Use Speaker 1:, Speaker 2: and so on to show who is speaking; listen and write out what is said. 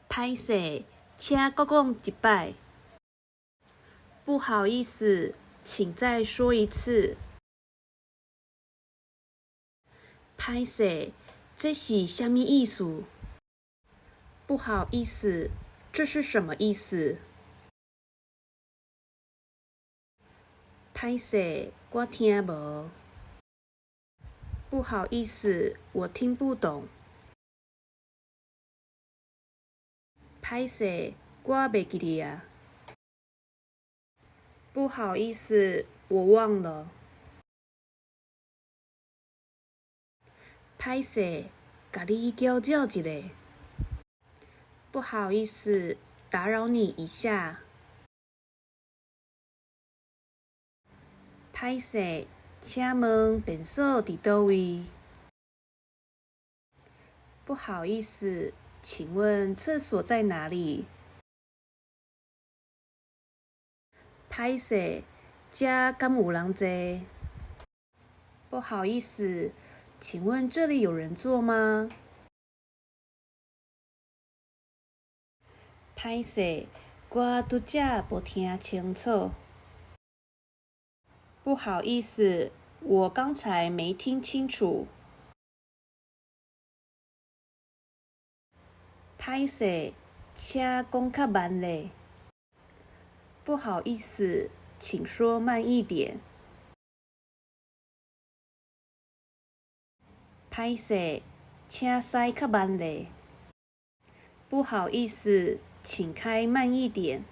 Speaker 1: 歹勢，請閣講一擺。不好意思，請再說一次。歹勢，這是啥物意思？不好意思，這是什麼意思？歹勢，我聽無。不好意思，我聽不懂。歹勢，我袂記得矣。不好意思，我忘了。歹勢，共你攪擾一下。不好意思，打擾你一下。歹勢，請問便所佇佗位？不好意思，請問廁所在哪裡？歹勢，遮敢有人坐？不好意思，請問這裡有人坐嗎？歹勢，我拄才無聽清楚。不好意思，我剛才沒聽清楚。歹勢，請講較慢咧。不好意思，請說慢一點。歹勢，請駛較慢咧。不好意思，請開慢一點。